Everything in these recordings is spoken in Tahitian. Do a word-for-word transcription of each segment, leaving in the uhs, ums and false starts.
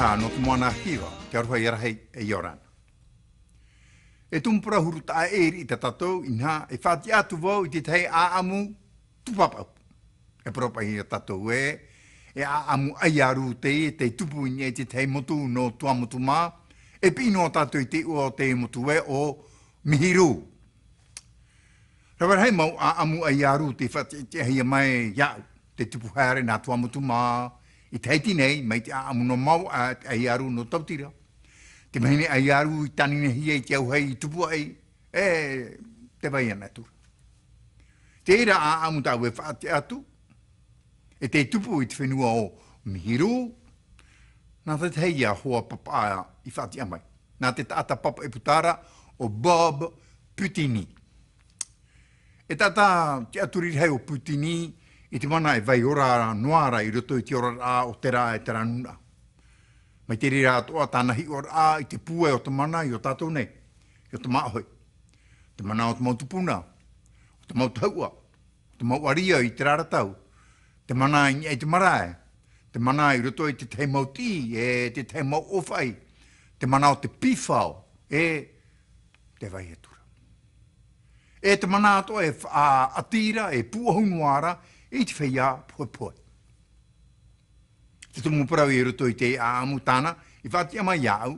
Nō te moana hiva, te aroha ia rahi e ʻia ora na. E tumu parau huru taʻa ʻē riʻi tā tātou, inaha, e faʻatiʻa atu vau i te tahi ʻāʻamu tūpāpaʻu. E parau paʻi ia tātou ē, e ʻāʻamu ʻaiaru teie, tei tupu i niʻa i te tahi motu nō Tuamotu mā, e piʻi noa tātou i te iʻoa o teie motu ē, ʻo Mihiru. Rave rahi mau ʻāʻamu ʻaiaru tei faʻatiʻatiʻahia mai iāʻu, tei tupu haere nā Tuamotu mā i Tahiti nei, mai te ʻāʻamu nō Maua, te ʻaiaru nō Tautira. Te vahine ʻaiaru i taninahia i te auahi i Tupuaʻi, e tē vai ana atu ra. Terā ʻāʻamu tāʻu e faʻatiʻa atu, e tei tupu i te fenua o Mihiru, nā te tahi ā hoa papaʻa i faʻatiʻa mai. Nā te taʻata papaʻiputara ʻo Bob Putini. E taʻata tiʻaturi rahi ʻo Putini i te mana e vai ora noa ra i roto i te oraraʻa o terā e terā nūnaʻa. Mai te reira atoʻa tāna hiʻoraʻa i te pūai o te mana i ō tātou nei, i ō te māʻohi. Te mana o te mau tupuna, o te mau tahuʻa, o te mau ʻāria i terā ra tau, te mana i niʻa i te marae, te mana i roto i te tahi mau tiʻi, e te tahi mau ʻōfaʻi, te mana o te pīfao, e tē vai atu ra. E te mana atoʻa e faʻaʻati ra, e pūʻohu noa ra i te feiā pohepohe. Te tumu parau i roto i te ʻāʻamu tāna i faʻatiʻa mai iāʻu,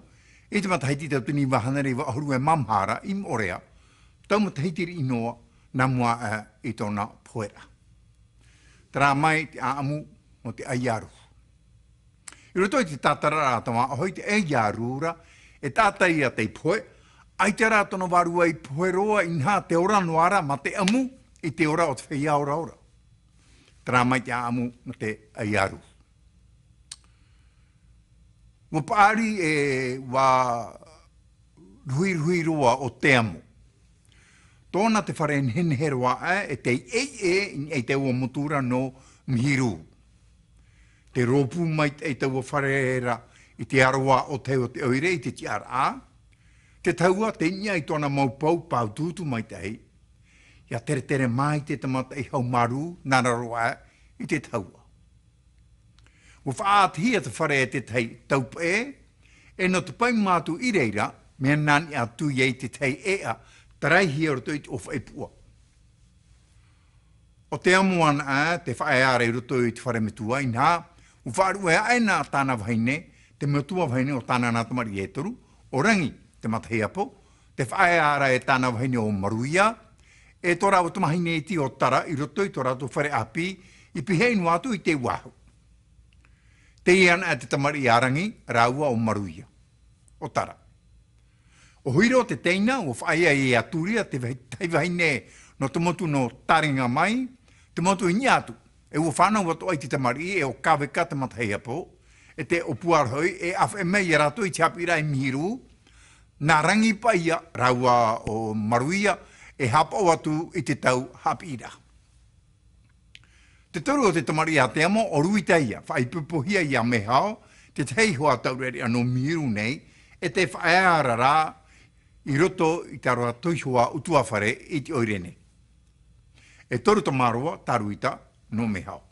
i te matahiti tauatini iva hānere iva ʻahuru e mā maha ra i Moʻorea, tau matahiti riʻi noa nā mua aʻe i tōna poheraʻa. Terā mai te ʻāʻamu nō te ʻaiaru. I roto i te tātararaʻa a te māʻohi, te ʻaiaru ra, e taʻata ia tei pohe, ʻaita rā tōna vārua i pohe roa, inaha te ora noa ra mā te ʻamu i te ora o te feiā oraora. Terā mai te ʻāʻamu nō te ʻaiaru. Ua paʻari e ua ruhiruhi roa ʻo Teamo. Tōna te fare nehenehe roa aʻe, e tei ʻeiʻe i niʻa i taua motu ra nō Mihiru. Tē rōpū maitaʻi taua fare ra i te aroā ʻōtahi o te ʻoire i te tiʻaraʻa. Te tahua, tei niʻa i tōna mau pou pāutuutu maitaʻi. ʻIa teretere mai te tamata i haumārū, nā raro aʻe i te tahua. Ua faʻaʻatihia te fare e te tahi taupeʻe, e nō te pae mātou i reira, mea nā niʻa atu i te tahi ʻēʻa, taraihia i roto i te ʻōfaʻi puʻa. ʻO Teamo anaʻe te faʻaea ra i roto i te fare metua, inaha, ua faʻaruʻe aʻe na tāna vahine, te metua vahine o tāna nā tamariʻi e toru, ʻo Rangi, te matahiapo, tē faʻaea ra e tāna vahine ʻo Maruia, e tō rāua tamahine iti ʻo Tara i roto i tō rātou fare ʻāpī, i pīhaʻi noa atu i te uāhu. Teie anaʻe te tamariʻi a Rangi, rāua ʻo Maruia, ʻo Tara. ʻO Hiro te teina, ua faʻaea ia Turia, te vahi-, tahi vahine nō te motu nō Taringa mai, te motu i niʻa atu. E ua fānau atoʻa i te tamariʻi, e ʻo Kaveka te matahiapo, e te ʻōpua ra hoʻi, e ʻāfaʻi mai ia rātou i te haʻapiʻiraʻa i Mihiru, nā Rangi paʻi ia, rāua ʻo Maruia, e haʻapaʻo atu i te tau haʻapiʻiraʻa. Te toru o te tamariʻi a Teamo, ʻo Ruita ia, faʻaipoipohia ia Mehao, te tahi hoa taureʻareʻa nō Mihiru nei, e tē faʻaea ra rā i roto i te aroha toihoa ʻutuāfare i te ʻoire nei. E toru tamaroa tā Ruita nō Mehao.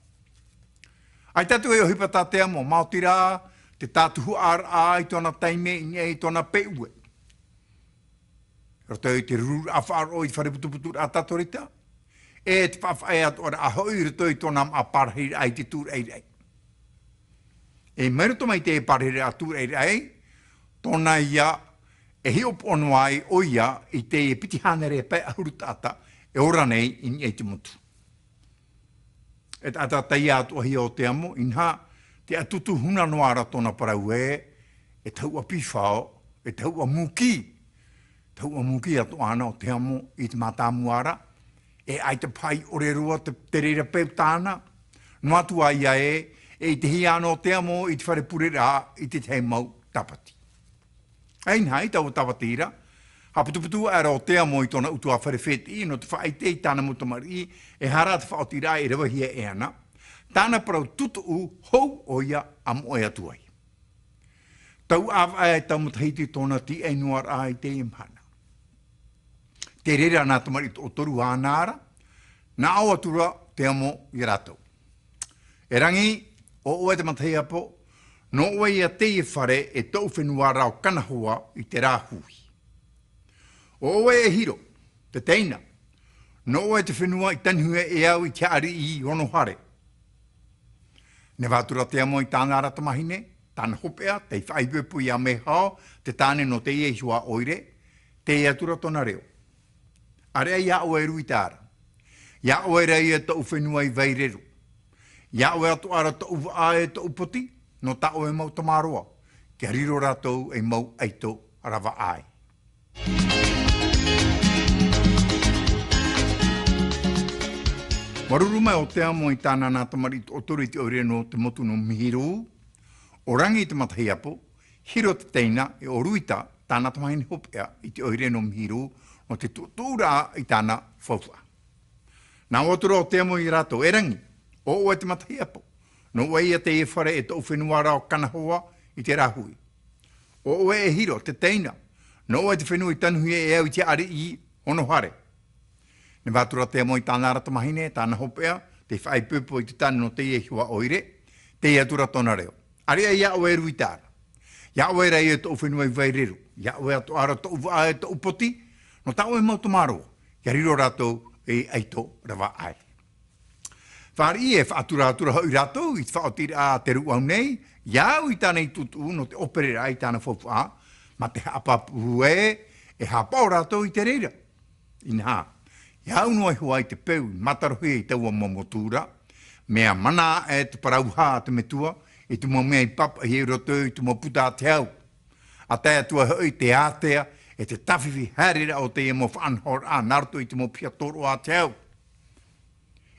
ʻAita atu e ʻohipa tā Teamo, maoti rā te tātuhaʻaraʻa i tōna taime i niʻa i tōna peʻue. I roto i te rururaʻa faʻaroʻo i te fare putuputuraʻa Tatorita, e te faʻafaʻaea atoʻaraʻa hoʻi i roto i tōna māʻa parahiraʻa i te tūraʻiraʻa. E mai roto mai te parahiraʻa tūraʻiraʻa, tōna ia e hiʻopoʻa noa ai ʻoia i te piti hānere pae ʻahuru taʻata e ora nei i niʻa i te motu. E taʻata taiā atoʻahia ʻo Teamo, inaha, tē ʻatutu huna noa ra tōna parau ē, e tahuʻa pīfao, e tahuʻa mūkī. Tahuʻa mūkī atoʻa na ʻo Teamo i te mātāmua ra, e ʻaita paʻi ʻore roa te, te reira peu tāna, noa atu ā ia ē, e ʻitehia ana ʻo Teamo i te fare pureraʻa i te tahi mau tāpati. ʻAita i taua tāpati ra, haʻaputuputu aʻera ʻo Teamo i tōna ʻutuāfare fētiʻi nō te faʻaʻite i tāna mau tamariʻi, e aha rā te faʻaotiraʻa i ravehia e ana. Tāna parau tutuʻu hou ʻoia a moʻe atu ai. Tau ʻāvaʻe e tau matahiti tōna tīaʻi noa raʻa i teie mahana. Tē reira nā tamariʻi toʻotoru āna ra, nā ʻō atu ra Teamo ia rātou. E Rangi, ʻo ʻoe te matahiapo, Nō ʻoe ia teie fare e tōʻu fenua rā ʻo Kanahoa i te rāhui. ʻO ʻoe e Hiro, te teina. Nō ʻoe te fenua i tanuhia e au i te haʻari i Onohare. Neva atu ra Teamo i tāna ra tamahine, tāna hopeʻa, tei faʻaipoipo ia Mehao, te tāne nō teie iho ʻoire, tei atu ra tōna reo. ʻĀreʻa ia ʻoe e Ruita ra. Ia ʻoe rā ia tōʻu fenua i Vairero. Ia ʻoe atoʻa ra tōʻu vaʻa e tōʻu poti, nō tā ʻoe mau tamaroa, kia riro rātou ei mau ʻaito ravaʻai. Māuruuru mai ʻo Teamo i tāna nā tamariʻi toʻotoru i te ʻoire nō te motu nō Mihirū, ʻo Rangi i te matahiapo, Hiro te teina, e ʻo Ruita, tāna tamahine hopeʻa i te ʻoire nō Mihirū, nō te tuʻutuʻuraʻa i tāna faufaʻa. Nā ʻō atu ra ʻo Teamo ia rātou, e Rangi, ʻo ʻoe te matahiapo. Nō ʻoe ia teie fare e tōʻu fenua rā ʻo Kanahoa i te rāhui. ʻO ʻoe e Hiro, te teina. Nō ʻoe te fenua i tanuhia e au i te haʻari i Onohare. Neva atu ra Teamo i tāna ra tamahine, tāna hopeʻa, tei faʻaipoipo i te tāne nō teie iho ʻoire, tei atu ra tōna reo. ʻĀreʻa ia ʻoe e Ruita ra. Ia ʻoe rā ia tōʻu fenua i Vairero. Ia ʻoe atoʻa ra tōʻu vaʻa e tōʻu poti, nō tā ʻoe mau tamaroa, kia riro rātou ei ʻaito ravaʻai. Fāriʻi e faʻatura atu ra hoʻi rātou i te faʻaotiraʻa a te rūʻau nei, ia au i tāna i tuʻutuʻu nō te ʻōpereraʻa i tāna faufaʻa, mā te haʻapāpū ē, e haʻapaʻo rātou i te reira. Inaha, ia au noa iho ā i te peu i mātarohia i taua mau motu ra, mea mana aʻe te parau hā a te metua, i te mau mea i pāpaʻihia i roto i te mau puta a te hau. ʻA tae atu ai hoʻi te ātea, e te tāfifi haereraʻa o teie mau faʻanahoraʻa nā roto i te mau piha tōroʻa a te hau.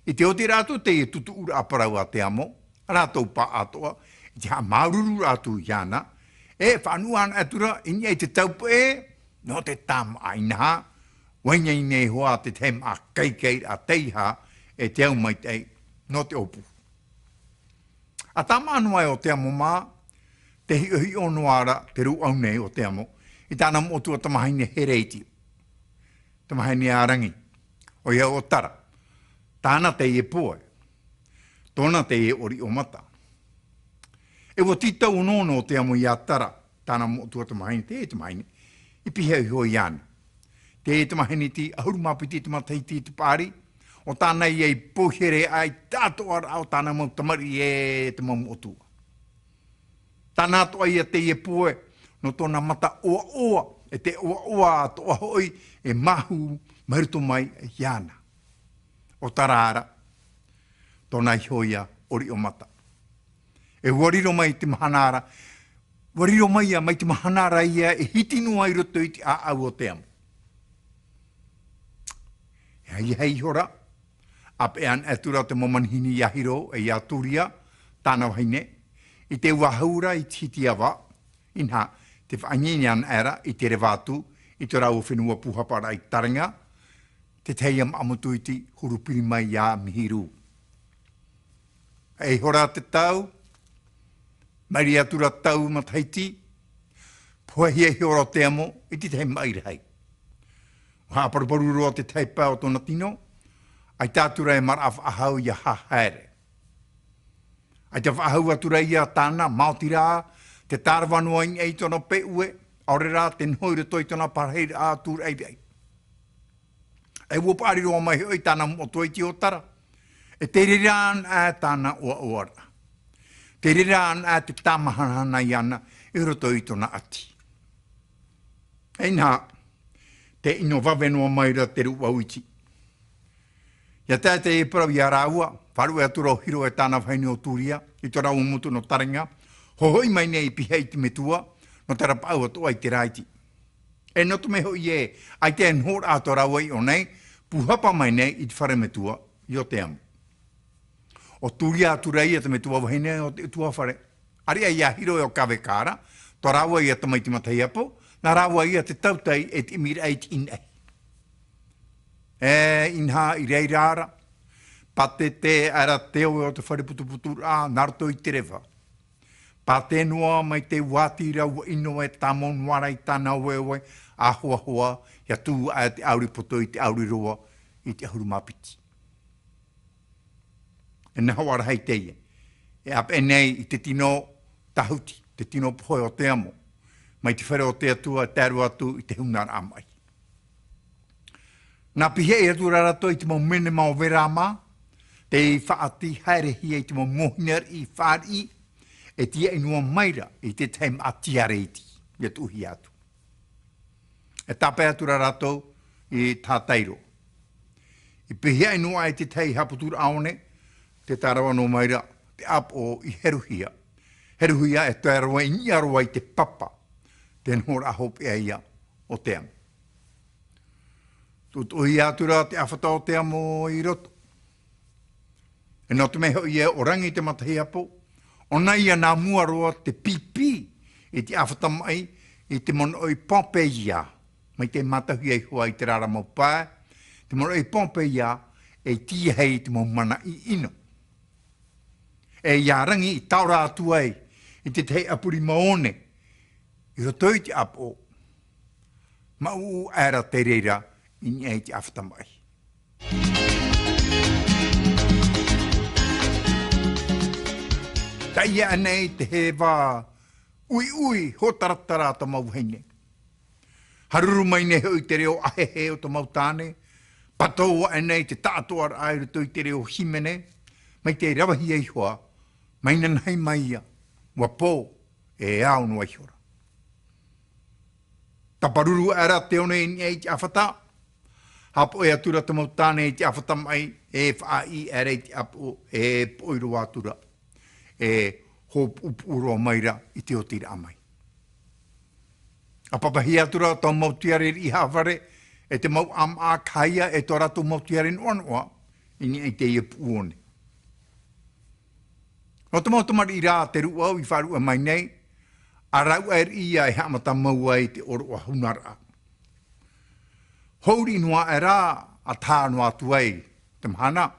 I te otiraʻa atu teie tuʻutuʻuraʻa parau a Teamo, rātou pāʻātoʻa, i te haʻamāuruururaʻa atu iāna, e faʻanuʻu ana atu ra i niʻa i te taupeʻe, nō te tāmaʻa inaha, ʻua ineine iho ā te tahi māʻa kaikairaʻa tei hā, e te au maitaʻi, nō te ʻōpū. ʻA tāmaʻa noa ai ʻo Teamo mā, tē hiʻohiʻo noa ra te rūʻau nei ʻo Teamo, i tāna moʻotua tamahine here iti. Tamahine a Rangi, ʻoia ʻo Tara. Tāna teie poe. Tōna teie ʻoriʻo mata. E ʻua tītau noa noa ʻo Teamo ia Tara, tāna moʻotua tamahine, teie tamahine, i pihaʻi iho iāna. Teie tamahine iti, ʻahuru mā piti te matahiti i te paʻari, ʻo tāna ia i poihere ai tāʻātoʻa ra ʻo tāna mau tamariʻi e te mau moʻotua. Tāna atoʻa ia teie poe, nō tōna mata ʻoaʻoa, e te ʻoaʻoa atoʻa hoʻi, e māhū, mai roto mai iāna. ʻO Tara ra, tōna iho ia ʻoriʻo mata. E ʻua riro mai te mahana ra, ʻua riro mai ia, mai te mahana ra ia, e hiti noa i roto i te ʻāʻau o Teamo. E ʻaita e iho ra, ʻa peʻe ana atu ra te mau manihini ia Hiro, e ia Turia, tāna vahine, i te uāhu ra i te hitiava, inaha, tē faʻaineine ana ra, i te reva atu, i tō rāua fenua pūhapa ra i Taringa, te tahi ia māʻa motu iti huru piri mai ia Mihirū. E iho ra te tau, mairi atu ra tau matahiti, pohe hia iho ra ʻo Teamo, i te tahi maʻi rahi. ʻUa haʻaparuparu roa te tahi pae o tōna tino, ʻaita atu ra e maraʻa faʻahou ia haere. ʻAita faʻahou atu ra ia tāna, maoti rā, te tārava noa i niʻa i tōna peʻue, ʻaore rā, te noho i roto i tōna parahiraʻa tūraʻiraʻi. E ʻua paʻari roa mai hoʻi tāna moʻotua iti ʻo Tara. E te reira ana ā tāna ʻoaʻoa ra. Te reira ana ā te tāmahanahana iāna i roto i tōna ʻati. Inaha, tē ʻino vave noa mai ra te rūʻau iti. ʻIa tae teie parau ia rāua, faʻaruʻe atu ra ʻo Hiro e tāna vahine ʻo Turia, i tō rāua motu nō Taringa, hoʻi mai nei i pihaʻi i te metua, nō te rapaʻau atoʻa i te rā iti. E nō te mea hoʻi ē, ʻaita e nohoraʻa tō rāua i ʻō nei, pūhapa mai nei i te fare metua, i ʻō Teamo. ʻO Turia atu ra ia te metua vahine o te ʻutuāfare. ʻĀreʻa ia Hiro e ʻo Kaveka ra, tō rāua ia tamaiti matahiapo, nā rāua ia te tautai e te ʻimiraʻa i te ʻīnaʻi. E, inaha i reira ra, pātete aʻera te oe o te fare putuputuraʻa, nā roto i te reva. Pātē noa mai te uāti ra ʻua ʻino e tāmau noa ra i tāna oeoe, ʻāhoahoa, ʻia tū aʻe te ʻauri poto i te ʻauri roa, i te ʻahuru mā piti. E nahoʻa rahi teie. E ʻāpeʻe nei i te tino, Tahuti, te tino pohe o te amo, mai te fare o te Atua e tae roa atu i te hunaraʻa maʻi. Nā pihaʻi atu rā rātou i te mau menema o Verama, tei faʻati haerehia i te mau mōhina riʻi fāriʻi, e tīaʻi noa mai ra i te tahi maʻa tiare iti, ia tuʻuhia atu. E tāpae atu rā rātou i Tātairo. I pihaʻi noa i te tahi haʻaputuraʻa one, tē tārava noa mai ra te ʻāpoʻo i Heruhia. Heruhia e tae roa i niʻa roa i te papa, te nohoraʻa hopeʻa ia o te amo. Tuʻutuʻuhia atu ra te ʻāfata o te amo i roto. E nō te mea hoʻi e ʻorangi te matahiapo, ʻōna ia nā mua roa te pīpī i te ʻāfata maʻi i te monoʻi Pompeia. Mai te mātauhia iho ā i terā ra mau pae, te monoʻi Pompeia e tīahi i te mau mana ʻiʻino. E ia rangi i taora atu ai i te tahi ʻapurima one, i roto i te ʻāpoʻo, māʻuʻu aʻera te reira i niʻa i te ʻāfata maʻi. Taiʻa aʻenei te heva uiui hōtaratara a tō mau vahine. Haruru mai nei hoʻi te reo ʻāhehe o tō mau tāne, pātō aʻenei te taʻatoʻaraʻa i roto i te reo hīmene, mai te ravehia iho ā, mai nanahi mai ia, ʻua pō, e ao noa iho ra. Tāparuru aʻera te one i niʻa i te ʻāfata, haʻapoʻe atu ra te mau tāne i te ʻāfata maʻi, e faʻaʻī aʻera i te ʻāpoʻo, e poʻi roa atu ra, e hōpuʻupuʻu roa mai ra i te otiraʻa mai. ʻA papahia atu ra tō mau tiare riʻi haʻavare, e te mau ʻāmaʻa kahaia, e tō rātou mau tiare noʻanoʻa, i niʻa i teie puʻu one. Nō te mau tamariʻi rā te rūʻau i faʻaruʻe mai nei, ʻa rāua riʻi ia e haʻamata mau ai te ʻōroʻa hunaraʻa. Hou riʻi noa aʻera, ʻa taha noa atu ai te mahana.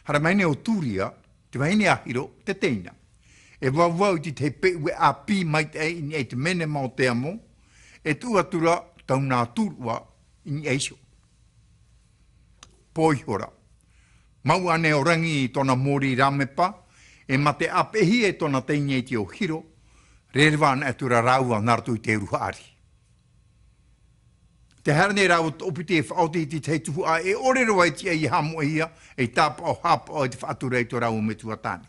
Haere mai nei ʻo Turia, te vahine a Hiro, te teina. E vauvau i te tahi peʻue ʻāpī maitaʻi i niʻa i te menema o te amo, e tuʻu atu ra tauna tūruʻa i niʻa iho. Pō iho ra. Mau ānei ʻo Rangi i tōna mōrī rāmepa, e mate ʻāpeʻehia e tōna teina iti ʻo Hiro, rereva anaʻe atu ra rāua nā roto i te uru haʻari. Tē haere nei rāua toʻopiti e faʻaoti i te tahi tuhaʻa e ʻore roa e tiʻa ia haʻamoʻehia, ei tāpaʻo haʻapaʻo i te faʻatura i tō rāua metua tāne.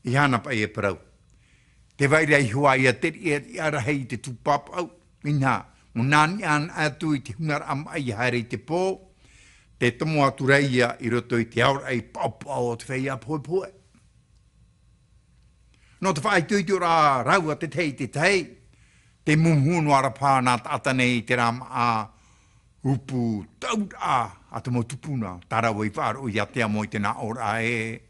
ʻEiaha na paʻi e parau. Tē vai ra iho ā ia te riʻariʻa rahi i te tūpāpaʻu. Inaha, manaʻo anaʻe atu i te hunaraʻa maʻi ia haere i te pō, tē tomo atu ra ia i roto i te aoraʻi paʻopaʻo o te feiā pohepohe. Nō te faʻaitoitoraʻa rāua te tahi i te tahi, tē mumu noa ra paha nā taʻata nei i terā maʻa upu tauraʻa a te mau tupuna, tā rāua i faʻaroʻo ia te amo i te nāʻōraʻa ē.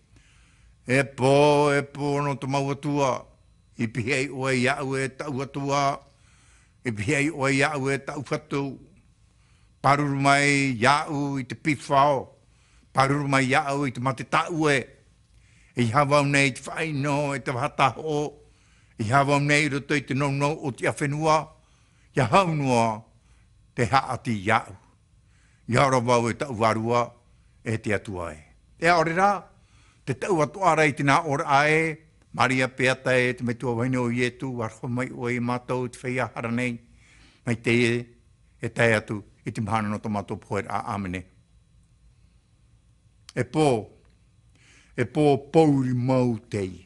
E pō, e pō nō te mau atua, i pihaʻi ʻoe iāʻu e taʻu atua, i pihaʻi ʻoe iāʻu e taʻu fatu. Pāruru mai iāʻu i te pīfao, pāruru mai iāʻu i te mate tāʻue. ʻEiaha vau nei i te faʻaʻino e te vaha tahoʻo, ʻeiaha vau nei i roto i te nounou o te ʻāfenua, ʻia hau noa te haʻati iāʻu. ʻIa ora vau e taʻu vārua, e te Atua ē. E ʻaore rā, te taʻu atoʻa ra i te nāʻōraʻa ē, Maria Peata ē, te metua vahine o Ietu, ʻua aroha mai ʻoe ia mātou i te feiā hara nei, mai teie e tae atu i te mahana nō tō mātou poheraʻa. ʻĀmene. E pō, e pō pōuri mau teie.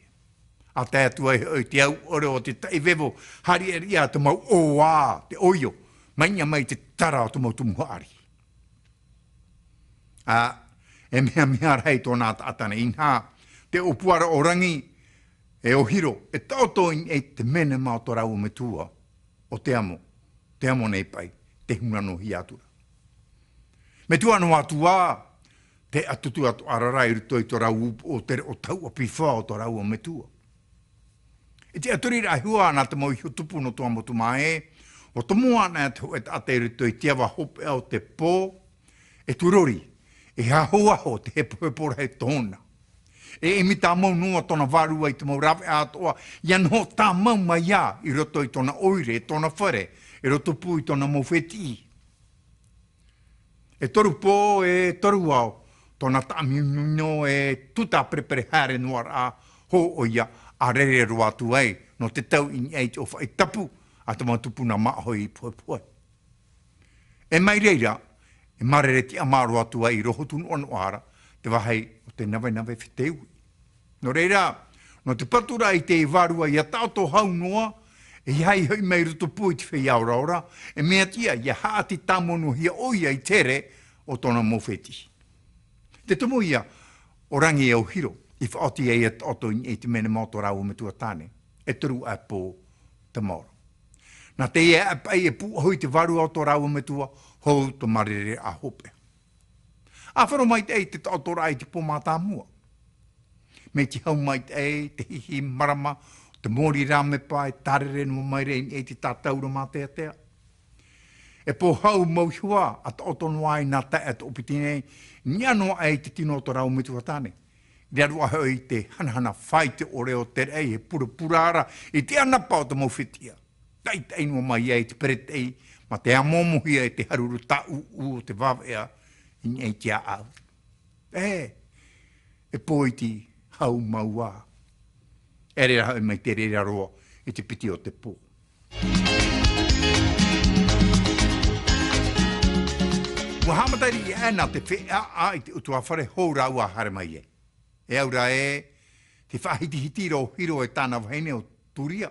ʻA tae atu ai hoʻi te au ʻore o te taʻi vevo, haʻariʻariʻa te mau ʻoā, te ʻoio, mai niʻa mai te tara o te mau tumu haʻari. ʻA, e mehameha rahi tōna taʻata nei, inaha, te ʻōpuaraʻa o Rangi, e ʻo Hiro, e taʻoto i niʻa i te menema o tō rāua metua, ʻo te amo, te amo nei paʻi, tē huna noa hia atu ra. Metua noa atu ā, te ʻatutu atoʻa ra i roto i tō rāua upoʻo, te reʻo tahuʻa pīfao o tō rāua metua. I te ʻaturiraʻa iho ā nā te mau iho tupu nō Tuamotu mā ē, ʻua tomo anaʻe te hōʻē taʻata i roto i te ava hopeʻa o te pō, e tūrori, e hahoaho te hepohepo rahi tōna. E ʻimi tāmau noa tōna vārua i te mau rāveʻa atoʻa, ʻia noho tāmau mai ā i roto i tōna ʻoire, tōna fare, e rotopū i tōna mau fētiʻi. E toru pō, e toru ao, tōna taʻaminomino e tūtāperepere haere noa ra hōʻoia, ʻa rere roa atu ai, nō te tau i niʻa i te ʻōfaʻi tapu a te mau tupuna māʻohi i Pohepohe. E mai reira, e mārere tiʻamā roa atu ai i Rohotu-noʻanoʻa ra, te vāhi o te navenave feteuī. Nō reira, nō te paturaʻa i te vārua ʻia taʻoto hau noa, e ʻeiaha i hoʻi mai i roto pū i te feiā oraora, e mea tiʻa ʻia haʻati tāmonohia ʻoia i te here o tōna mau fētiʻi. Te tumu ia, ʻo Rangi e ʻo Hiro, i faʻaoti ai ʻia taʻoto i niʻa i te menema o tō rāua metua tāne, e toru ʻae pō te maoro. Nā teie ʻae paʻi e pūʻohu i te vārua o tō rāua metua, hou te mārereraʻa hopeʻa. ʻA faʻaroʻo maitaʻi te taʻotoraʻa i te pō mātāmua. Mai te hau maitaʻi, te hihi marama, te mōrī rāmepa e tārere noa mai ra i niʻa i te tātauro māteatea. E pō hau mau iho ā, ʻa taʻoto noa ai nā taeaʻe toʻopiti nei, niʻa noa aʻe i te tino o tō rāua metua tāne. I reira roa hoʻi te hanahana faʻaʻite ʻore o te raʻi, e purapura ra i te ʻanapa o te mau fetiʻa. Taʻitaʻi noa mai ai te pereteʻi, mā te ʻāmoamohia e te haruru tāʻūʻū o te vāveʻa i niʻa i te ʻāʻau. E, e pō iti hau mau ā. E reira hoʻi mai te reira roa i te piti o te pō. Ua haʻamata riʻi aʻe nā te feiā i te ʻutuāfare hou rāua haere mai ai. E au ra ē, te faʻahitihiti ra ʻo Hiro e tāna vahine ʻo Turia.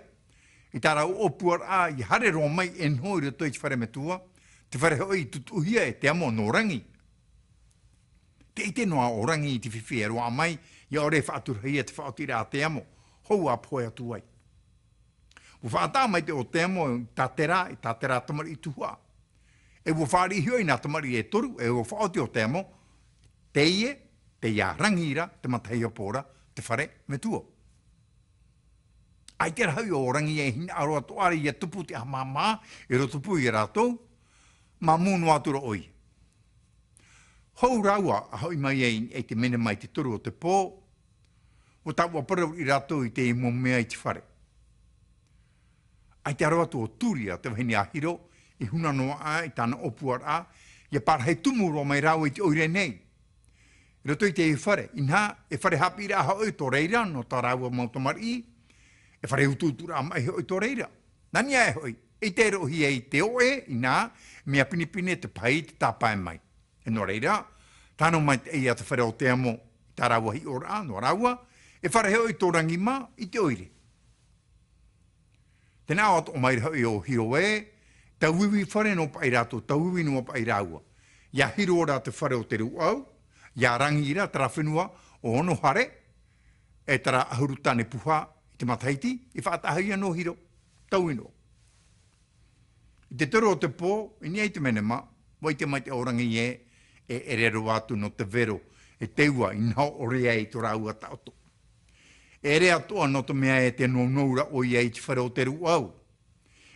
I tā rāua ʻōpuaraʻa, ʻia haere roa mai e noho i roto i te fare metua, te fare hoʻi i tutuʻuhia e te amo nō Rangi. Tē ʻite noa ʻo Rangi i te fifi e roaʻa mai, ʻia ʻore e faʻaturahia te faʻaotiraʻa a te amo, hou ʻa pohe atu ai. Ua faʻataʻa maitaʻi ʻo te amo i tā terā, i tā terā tamariʻi tuhaʻa. E ua fāriʻi hoʻi nā tamariʻi e toru, e ua faʻaoti ʻo te amo, teie, teie a Rangi ra, te matahiapo ra, te fare metua. ʻAita rā hoʻi ʻo Rangi e hinaʻaro atoʻa ra ʻia tupu te ʻaha māmā, i roto pū ia rātou, mā mū noa atu ra ʻoia. Hou rāua, ʻa hoʻi mai ai i te menema i te toru o te pō, ua tāuʻaparau riʻi rātou i te mau mea i te fare. ʻAita roa atu ʻo Turia, te vahine a Hiro, i huna noa aʻe i tāna ʻōpuaraʻa, ʻia parahi tumu roa mai rāua i te ʻoire nei. I roto i te fare, inaha, e fare haʻapiʻiraʻa hoʻi tō reira, nō tā rāua mau tamariʻi, e fare utuuturaʻa maʻi hoʻi tō reira. Nā niʻa aʻe hoʻi, ʻeita e roʻohia i te oʻe, inaha, mea pinepine te pahi i te tāpae mai. E nō reira, tae noa mai teie te fare o te amo, i tā rāua hiʻoraʻa, nō rāua, e fare hoʻi tō Rangi mā, i te ʻoire. Tē nā ʻō atoʻa mai ra hoʻi ʻo Hiro ē, tauiui fare noa paʻi rātou, tauiui noa paʻi rāua. ʻIa Hiro ra te fare o te rūʻau, ʻia Rangi ra terā fenua ʻo Onohare, e terā ʻahuru tāne puha i te matahiti, i faʻataʻahia nō Hiro, taui noa. I te toru o te pō, i niʻa i te menema, ua ʻite maitaʻi ʻo Rangi ē, e ʻere roa atu nō te vero, e te ua, inaha ʻore ai tō rāua taʻoto. E ʻere atoʻa nō te mea ē tē nounou ra ʻoia i te fare o te rūʻau.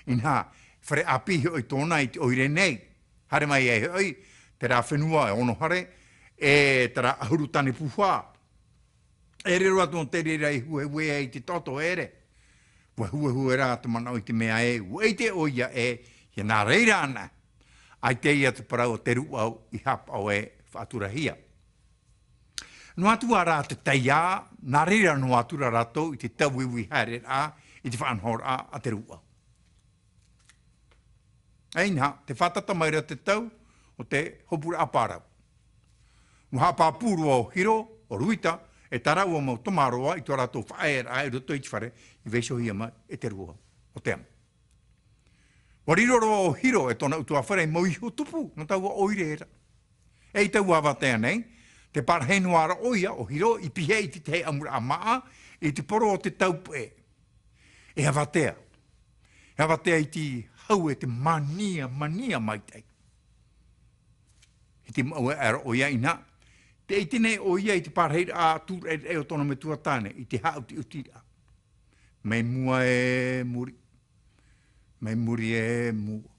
Inaha, fare ʻāpī hoʻi tōna i te ʻoire nei. Haere mai ai hoʻi, terā fenua e Onohare, e terā ʻahuru tāne puha. E riro atu nō te reira i huehue ai te taʻoto ʻere. Ua huehue rā te manaʻo i te mea ē, ua ʻite ʻoia ē, ʻia nā reira ana. ʻAita ia te parau o te rūʻau i haʻapaʻo e faʻaturahia. Noa atu ā rā te taiā, nā reira noa atu rā rātou i te tauiui haereraʻa, i te faʻanahoraʻa a te rūʻau. E inaha, tē fātata mai ra te tau o te hopuraʻa pārau. Ua haʻapāpū roa ʻo Hiro, ʻo Ruita, e tā rāua mau tamaroa i tō rātou faʻaearaʻa i roto i te fare i vaiihohia mai e te rūʻau o te amo. Ua riro roa ʻo Hiro e tōna ʻutuāfare i mau iho tupu nō taua ʻoire ra. E i taua avatea nei, tē parahi noa ra ʻoia ʻo Hiro i pihaʻi i te tahi ʻamuraʻa māʻa i te poro o te taupeʻe. E avatea. E avatea i te hau e te mania, mania maitaʻi. I te mau e ʻaero ʻoia inaha, tē ʻite nei ʻoia i te parahiraʻa tūraʻiraʻa o tōna metua tāne, i te haʻutiʻutiraʻa. Mai mua e muri. Mai muri e mua.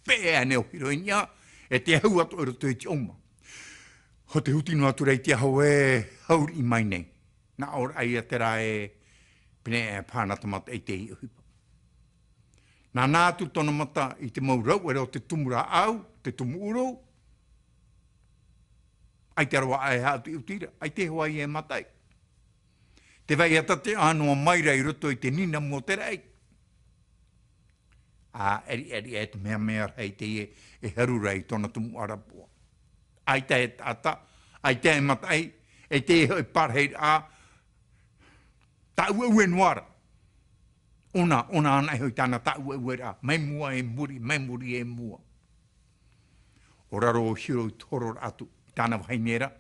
Pēʻe ānei ʻo Hiro i niʻa, e te ahu atoʻa i roto i te ʻauma. Hōʻē huti noa atu ra i te aho e hauriʻi mai nei. Nā ʻō ra ʻoia terā e pine e pāna te mata i te ʻohipa. Nānā atu tōna mata i te mau rauʻere o te tumu rāʻau, te tumu ʻuro. ʻAita roa ʻae haʻutiʻuti ra, ʻaita hoʻi e mataʻi. Te vai a Tateaʻa noa mai ra i roto i te nīnamu o te raʻi. ʻA ʻeriʻeri e te mea mea rahi teie e haru ra i tōna tumu ʻarapoʻa. ʻAita e taʻata, ʻaita e mataʻi, ʻaita e hoʻi parahiraʻa, tāʻueʻue noa ra. ʻOna, ʻona anaʻe hoʻi tāna tāʻueʻueraʻa, mai mua e muri, mai muri e mua. ʻO Raro ʻo Hiro i te hororaʻa atu i tāna vahine ra,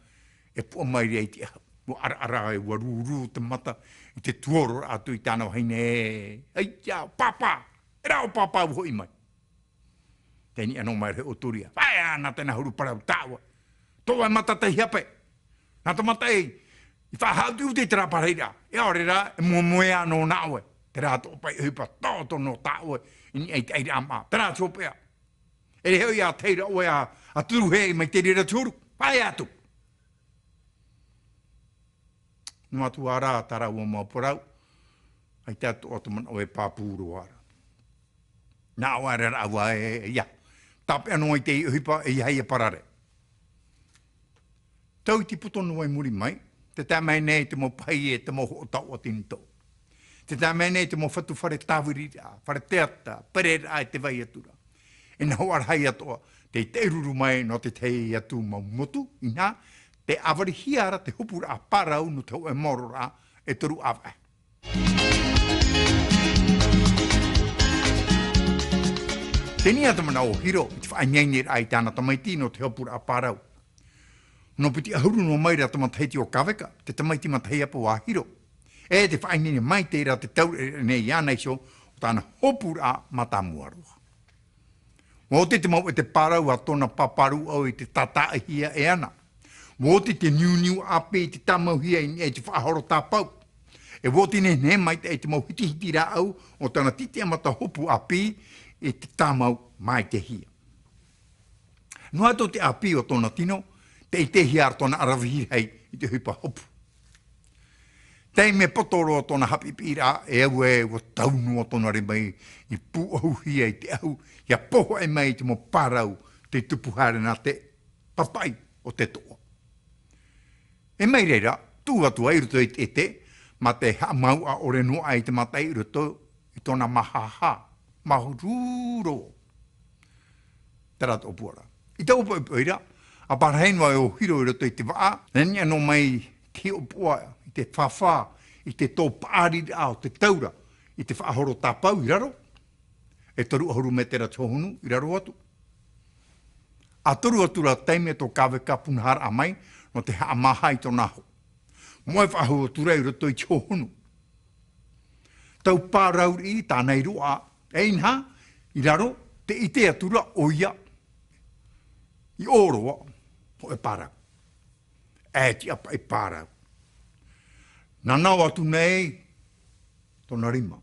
e puʻa mai ra i te ʻahu. ʻUa ʻaraʻara, e ʻua rūrū te mata i te tuoro atu i tāna vahine. ʻAita, pāpā! E rā ʻo pāpā ʻua hoʻi mai. Tē niʻa noa mai ra hoʻi ʻo Turia. Faʻaea, nā te nā huru parau tā ʻoe. Tō ʻoe mata tei hape. Nā te mata e, i faʻahaʻutiʻuti i terā parahiraʻa. E ʻaore rā, e moemoeā noa nā ʻoe. Terā tō paʻi ʻohipa tō tō noa tā ʻoe. I niʻa i te ʻairaʻa mā. Terā te hopeʻa. E riro hoʻi ā te reira ʻoe a, a Turuhei mai te reira te huru. Faʻaea atu. Noa atu ā rā, tā rāua mau parau. ʻAita atoʻa te manaʻo e pāpū roa ra. Nā ʻō aʻera rāua e, e, ia. Tāpeʻa noa i te ʻohipa, e ia, ia parare. Tau i te poto noa i muri mai, tē tae mai nei te mau pahi e te mau hoʻo taoʻa tinitō. Tē tae mai nei te mau fatu fare tāviriraʻa, fare teata, pereraʻa e te vai atu ra. E nā hoʻa rahi atoʻa, tei taʻiruru mai nō te tahi atu mau motu, inaha, tē ʻāvarihia ra te hopuraʻa parau nō te hōʻē maororaʻa e toru ʻāvaʻe. Tē niʻa te manaʻo ʻo Hiro i te faʻaineineraʻa i tāna tamaiti nō te hopuraʻa parau. Nō piti ʻahuru noa mai ra te matahiti o Kaveka, te tamaiti matahiapo a Hiro. E tē faʻaineine mai terā te tauraʻe nei iāna iho o tāna hopuraʻa mātāmua roa. ʻUa oti te mau ʻete parau a tōna pāpā rūʻau i te tātaʻihia e ana. ʻUa oti te niuniu ʻāpī i te tāmauhia i niʻa i te faʻahoro tāpau. E ʻua oti nehenehe maitaʻi te mau hitihiti rāʻau o tāna titiʻa mata hopu ʻāpī i te tāmau mai te hia. Noa atu te ʻāpī o tōna tino, tē ʻitehia ra tōna ʻaravihi rahi i te ʻohipa hopu. Taime poto roa tōna haʻapiʻipiʻiraʻa, e au ē, ʻua tau noa tōna rima i pūʻohuhia i te ʻahu, ʻia pohe mai i te mau parau tei tupu haere nā te papaʻi o te toʻa. E mai reira, tuʻu atu ai i roto i te ʻete, mā te haʻamāuʻa ʻore noa aʻe i te mataʻi i roto i tōna māhāhā, māuruuru. Terā tō ʻōpuaraʻa. I taua poʻipoʻi ra, ʻa parahi noa ʻo Hiro i roto i te vaʻa, e niʻa noa mai te hiʻopoʻa, i te fāfā, i te tō paʻariraʻa o te taura, i te faʻahoro tāpau i raro, e toru ʻahuru mētera te hohonu i raro atu. ʻA toru atu ra taime tō Kaveka punaharaʻa mai, nō te haʻamāhā i tōna aho. Moʻe faʻahou atu ra i roto i te hohonu. Tau parau riʻi tāna i roaʻa, e inaha, i raro, tē ʻite atu ra ʻoia, i ʻō roa, hōʻē parau. E tiʻa paʻi parau. Nānā atu nei tōna rima.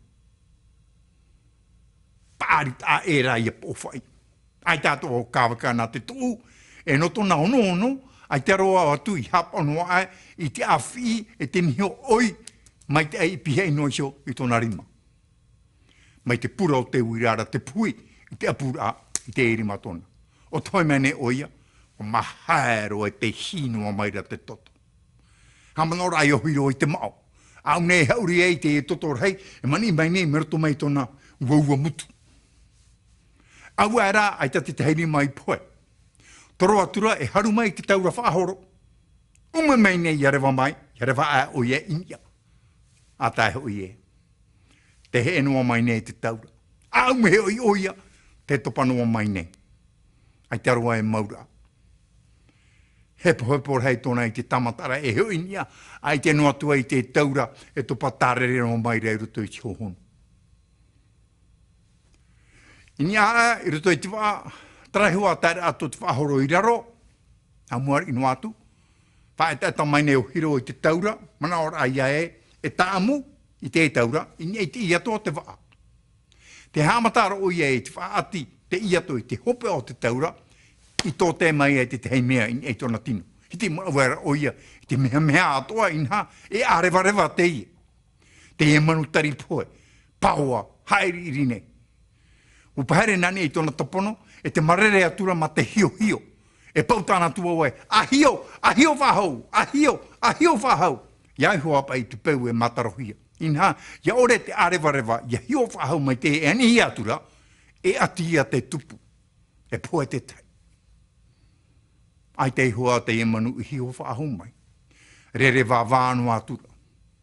Paʻari taʻa ʻē rā ʻia poʻofaʻi. ʻAita atoʻa ʻo Kaveka nā te tuʻu, e nō tōna onoono, ʻaita roa atu i haʻapaʻo noa aʻe i te ʻāfiʻi e te niho ʻoi, maitaʻi i pihaʻi noa iho i tōna rima. Mai te pura o te uira ra te puhi, i te ʻapuraʻa, i te rima tōna. ʻO tahoʻa mai nei ʻoia, ʻua mahae roa e te hī noa mai ra te toto. Haʻamanaʻo rā ʻo Hiro i te maʻo. ʻAʻu nei e haʻuri ai i te toto rahi, e maniʻi mai nei mai roto mai tōna uaua mutu. ʻAuaʻe rā, ʻaita te tahi rima i pohe. Toro atu ra e haru mai te taura faʻahoro. ʻUme mai nei ʻia reva mai, ʻia reva aʻe ʻoia i niʻa. ʻA tae hoʻi ē. Tē heʻe noa mai nei te taura. ʻA ʻume hoʻi ʻoia, tē topa noa mai nei. ʻAita roa e mau ra. Hepohepo rahi tōna i te tāmata ra e hoʻi i niʻa, ʻaita noa atu ai te taura e topa tārere noa mai ra i roto i te hohonu. I niʻa aʻe, i roto i te vaʻa, tarahau ʻa tae ra atu te faʻahoro i raro, ʻa mua riʻi noa atu, faʻaetaeta mai nei ʻo Hiro i te taura, manaʻo rā ʻoia ē, e tāʻamu i te taura, i niʻa i te ʻiato o te vaʻa. Tē haʻamata ra ʻoia i te faʻaʻati te ʻiato i te hopeʻa o te taura, i tōtē mai ai te tahi mea i niʻa i tōna tino. Hitimaʻu aʻe ra ʻoia i te mehameha atoʻa inaha, e ʻārevareva teie. Teie manu tari pohe, paoa, haʻiriʻiri nei. ʻUa pahere nā niʻa i tōna topono, e tē marere atu ra mā te hiohio. E pau tāna tuaoa ē, ʻahio, ʻahio faʻahou, ʻahio, ʻahio faʻahou. Ia Iehova paʻi te peu e mātarohia. Inaha, ia ʻore te ʻārevareva, ia hiʻo faʻahou mai te e anihi atu ra, e ʻati ia te tupu. E pohe te tahi. ʻAita Iehova teie manu i hiʻo faʻahou mai. Rere vāvā noa atu ra.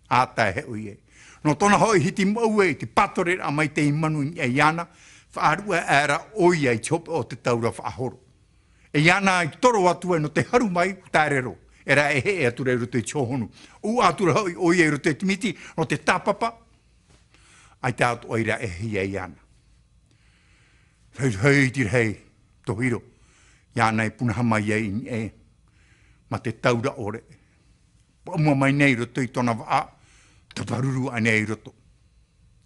ʻĀtae hoʻi ē. Nō tōna hoʻi hiti mau ē i te pātoreraʻa mai teie manu i niʻa iāna, faʻaruʻe aʻera ʻoia i te hopeʻa o te taura faʻahoro. E iāna i toro atu ai nō te haru mai, tae rero. E rā e heʻe atu ra i roto i te hōhonu. ʻUa atu ra hoʻi ʻoia i roto i te miti, nō te tāpapa. ʻAita atoʻa i rā e hia iāna. Hei, hei, te rahi, tō Hiro. Iāna i punaha mai ai i niʻa. Mā te taura ʻore. Paʻuma mai nei i roto i tōna vaʻa. Taparuru aʻe nei i roto.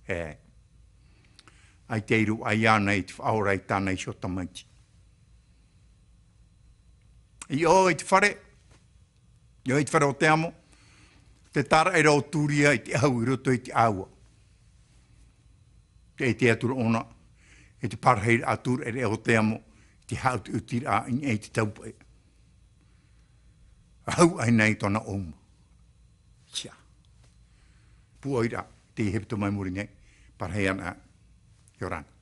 E. ʻAita i roaʻa iāna i te faʻaora i tāna iho tamaiti. I ʻō i te fare. I ʻō i te fare o Teamo. Te tāraʻi ra o Tūria i te ʻahu i roto i te ʻāua. Te ʻite atu ra ʻōna, i te pārahi atu ra e o Teamo, i te haʻutiʻutiraʻa i niʻa i te taupaʻe. Ahu ai nei tōna ʻōuma. Tia. Pūʻoi ra, te hepetoma i muri nei, pārahi ana, ʻia ora na.